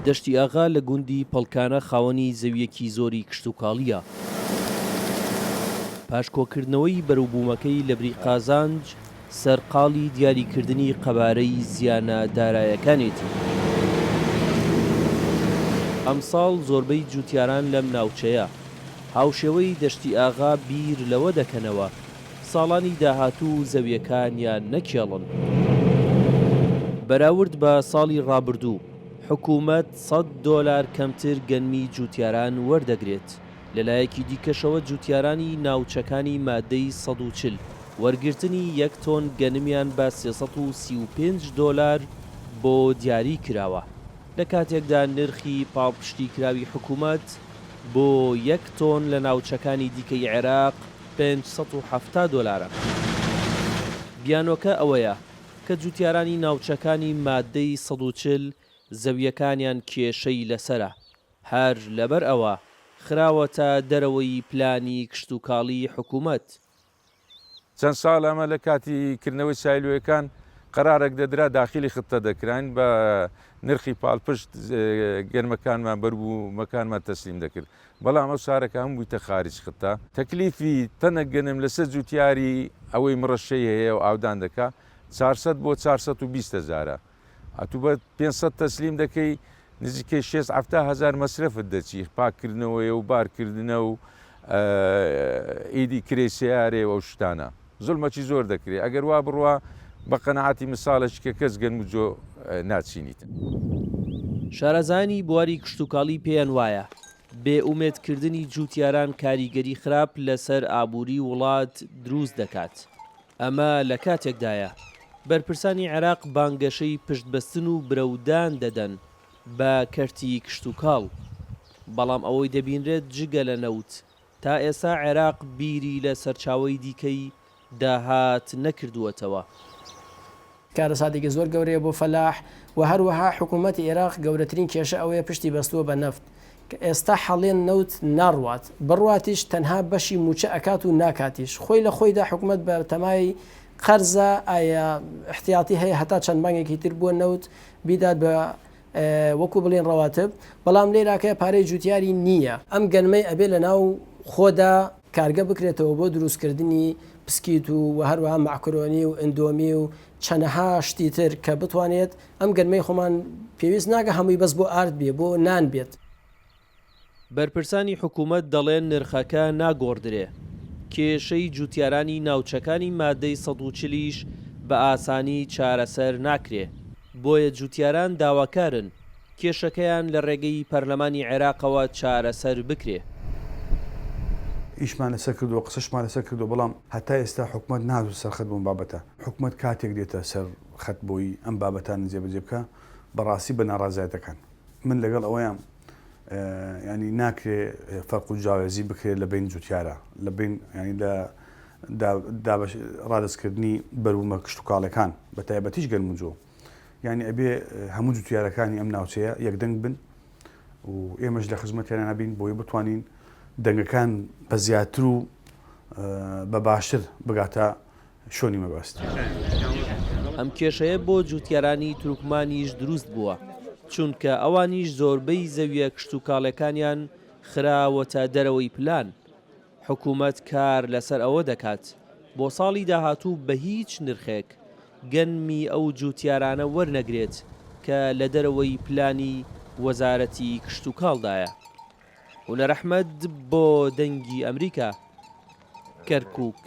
دەشتی ئاغا لە گوندی پەڵکانە خاوەنی زەوییەکی زۆری کشتوکاڵییە. پاش کۆکردنەوەی بەروبوومەکەی لەبری قازانج، سەرقاڵی دیاریکردنی قەبارەی زیانە دارایەکانێتی. ئەمساڵ زۆربەی جوتیاران لەم ناوچەیە، هاوشێوەی دەشتی ئاغا بیر لەوە دەکەنەوە ساڵانی داهاتوو زەویەکانیان نەکێڵن. بەراورد بە ساڵی ڕابردوو، حکومەت سەد دۆلار کەمتر گەنمی جوتیاران وەردەگرێت، لەلایەکی دیکەشەوە جوتیارانی ناوچەکانی مادەی 140 وەرگرتنی یەک تۆن گەنمیان بە 335 دۆلار بۆ دیاری کراوە، لە کاتێکدا نرخی پاڵپشتیکراوی حکومەت بۆ یەک تۆن لە ناوچەکانی دیکەی عێراق 570 دۆلارە. بیانۆکە ئەوەیە کە جوتیارانی ناوچەکانی مادەی 140 زەوییەکانیان کێشەی لەسەرە، هەر لەبەر ئەوە خراوەتە دەرەوەی پلانی کشتوکاڵی حکومەت. چەند ساڵە ئەمە لە کاتی کردنەوەی سایلۆیەکان قەرارێک دەدرا داخیلی خطە دەکراین بە نرخی پاڵپشت گەنمەکانمان بەروبوومەکانمان تەسلیم دەکرد بەڵام ئەو سارەکە هەموو بوویتە خارج خطە. تەکلیفی تەنە گەنم لەسەر جوتیاری ئەوەی مڕەشەی هەیە و ئاودان دەکا 400 بۆ 420 هەزارە ئەتوو بە 500 تەسلیم دەکەی نزیکەی شێست حەفتا هەزار مەسرەفت دەچی پاککردنەوەیە و بارکردنە و ئیدی کرێی سەیارەیە و ئەو شتانە زوڵمەکی زۆر دەکرێ ئەگەر وا بڕوا بە قەناعەتی من ساڵێکی کە کەس گەنم و جۆ ناچینیتن. شارەزایانی بواری کشتوکاڵی پێیان وایە، بێ ئومێدکردنی جووتیاران کاریگەری خراپ لەسەر ئابووری وڵات دروست دەکات. ئەمە لە کاتێکدایە، بەرپرسانی عێراق بانگەشەی پشتبەستن و برەودان دەدەن بە کەرتی کشتوکاڵ، بەڵام ئەوەی دەبینرێت جگە لە نەوت، تا ئێستا عێراق بیری لە سەرچاوەی دیکەی داهات نەکردووەتەوە. کارەساتێکی زۆر گەورەیە بۆ فەلاح و هەروەها حکوومەتی ئێراق گەورەترین کێشە ئەوەیە پشتی بەستووە بە نەفت کە ئێستا حەڵێن نەوت ناڕوات بڕواتیش تەنها بەشی مووچە ئەکات و ناکاتیش خۆی لە خۆیدا حکوومەت بە تەمای قەرزە ئایا احتیاتی هەیە هەتا چەند مانگێکی تر بۆ نەوت بیدات بە وەکو بڵێن ڕەواتب بەڵام لێراکە پارەی جوتیاری نییە. ئەم گەنمەی ئەبێ لە ناو خۆدا کارگە بکرێتەوە بۆ دروستکردنی پسکیت و وە هەروەها مەعکرۆنی و ئندۆمی و چەنەها شتی تر کە بتوانێت ئەم گەنمەی خۆمان پێویست ناکە هەمووی بەس بۆ ئارد بێ بۆ نان بێت. بەرپرسانی حکومەت دەڵێن نرخەکە ناگۆڕدرێ، کێشەی جوتیارانی ناوچەکانی مادەی 140 یش بە ئاسانی چارەسەر ناکرێ، بۆیە جوتیاران داواکارن کێشەکەیان لە رێگەی پەرلەمانی عێراقەوە چارەسەر بکرێ. ئیشمان لەسەر کردووە، قسەشمان لەسەر کردووە، بەڵام هەتا ئێستا حکومەت نەهاتووتە سەر خەت بۆ ئەم بابەتە. حکومەت کاتێک دێتە سەر خەت بۆی ئەم بابەتانە جێبەجێ بکا، بەڕاستی بە ناڕازایەتەکان. من لەگەڵ ئەوەیام یانی ناکرێ فەرق و جیاوازی بکرێت لە بەین جوتیارا، لە بەین یانی لە دابەش ڕادەستکردنی بەروبوومە کشتوکاڵیەکان بە تایبەتیش گەنم و جۆ. یانی ئەبێ هەموو جوتیارەکانی ئەم ناوچەیە یەکدەنگ بن و ئێمەش لە خزمەتیانە بین بۆی بتوانین دەنگەکان بە زیاتر و بە باشتر بگاتە شوێنی مەبەست. ئەم کێشەیە بۆ جوتیارانی تورکمانیش دروست بووە، چونکە ئەوانیش زۆربەی زەویە کشتوکاڵیەکانیان خراوەتە دەرەوەی پلان، حکومەت کار لەسەر ئەوە دەکات بۆ ساڵی داهاتوو بە هیچ نرخێک گەنمی ئەو جوتیارانە وەرنەگرێت کە لە دەرەوەی پلانی وەزارەتی کشتوکاڵدایە. هونەر ئەحمەد بۆ دەنگی ئەمریکا، کەرکوک.